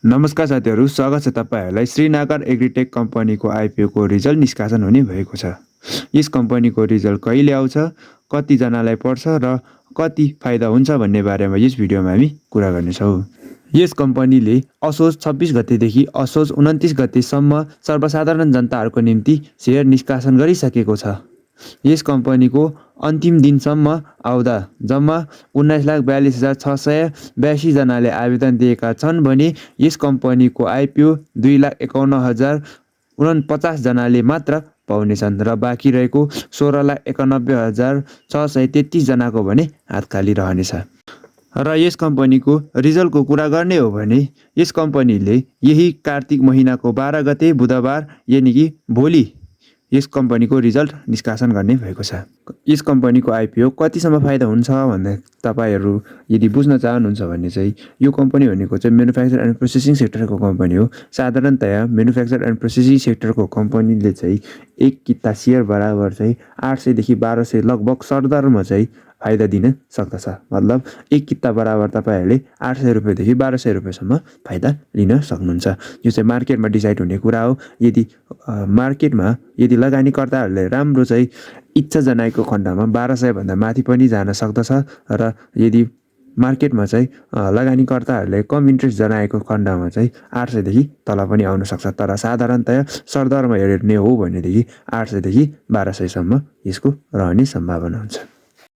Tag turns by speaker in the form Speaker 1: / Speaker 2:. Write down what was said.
Speaker 1: नमस्कार साथीहरू, स्वागत छ तपाईँहरूलाई। श्रीनगर एग्रिटेक कम्पनीको आइपिओको रिजल्ट निष्कासन हुने भएको छ। यस कम्पनीको रिजल्ट कहिले आउँछ, कतिजनालाई पर्छ र कति फाइदा हुन्छ भन्ने बारेमा यस भिडियोमा हामी कुरा गर्नेछौँ। यस कम्पनीले असोज 26 गतेदेखि असोज 29 गतेसम्म सर्वसाधारण जनताहरूको निम्ति सेयर निष्कासन गरिसकेको छ। यस कम्पनीको अन्तिम दिनसम्म आउँदा जम्मा 19,42,682 जनाले आवेदन दिएका छन् भने यस कम्पनीको आइपिओ 2,51,049 जनाले मात्र पाउनेछन् र बाँकी रहेको 16,91,633 जनाको भने हात खाली रहनेछ। र यस कम्पनीको रिजल्टको कुरा गर्ने हो भने यस कम्पनीले यही कार्तिक महिनाको 12 गते बुधबार यानि कि भोलि यस कम्पनीको रिजल्ट निष्कासन गर्ने भएको छ। यस कम्पनीको आइपिओ कतिसम्म फाइदा हुन्छ भन्दा तपाईँहरू यदि बुझ्न चाहनुहुन्छ भने चाहिँ यो कम्पनी भनेको चाहिँ म्यानुफ्याक्चर एन्ड प्रोसेसिङ सेक्टरको कम्पनी हो। साधारणतया म्यानुफ्याक्चर एन्ड प्रोसेसिङ सेक्टरको कम्पनीले चाहिँ एक किता सेयर बराबर चाहिँ 800 देखि 1200 लगभग सरदरमा चाहिँ फाइदा दिन सक्दछ। मतलब एक किता बराबर तपाईँहरूले 800 रुपियाँदेखि 1200 रुपियाँसम्म फाइदा लिन सक्नुहुन्छ। यो चाहिँ मार्केटमा डिसाइड हुने कुरा हो। यदि मार्केटमा यदि लगानीकर्ताहरूले राम्रो चाहिँ इच्छा जनाएको खण्डमा 1200 भन्दा माथि पनि जान सक्दछ र यदि मार्केटमा चाहिँ लगानीकर्ताहरूले कम इन्ट्रेस्ट जनाएको खण्डमा चाहिँ 800 देखि तल पनि आउन सक्छ। तर साधारणतया सरदरमा हेर्ने हो भनेदेखि 800 देखि 1200 सम्म यसको रहने सम्भावना हुन्छ।